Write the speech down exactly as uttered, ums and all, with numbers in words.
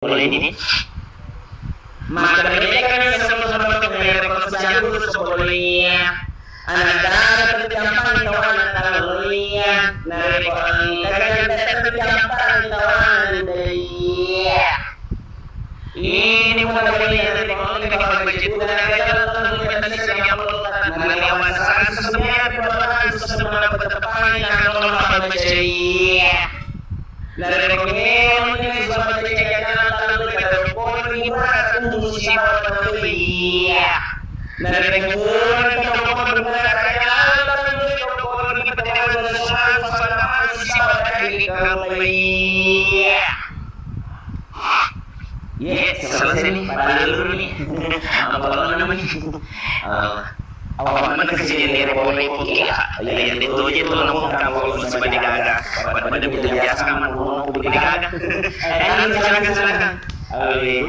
Boleh ini. Maka mereka yang sama-sama mengenai rekonsiliasi sebelumnya. Anak darah terjampai tawanan iya. Nah, rekon kagak terjampai tawanan iya. Ini mulai dari rekon kagak juga. Nah, lewat seratus sembilan puluh sembilan bertepatan dengan nomor baca iya. Narekko memang sudah menjadi jalan lalu kita pun ibarat tunggu siapa tahu iya. Narekko kita pun benar jalan lalu kita pun siapa tahu iya. Iya, selesai nih, pada dulu nih. Apa kalau namanya? Eh, Awak mana kejadian dari Polri Putih ya? Iya, itu aja tuh, namun kamu harus pada gaga. Pada, pada biasa kan, mau pada gaga. Eh, silakan, silakan. Eh,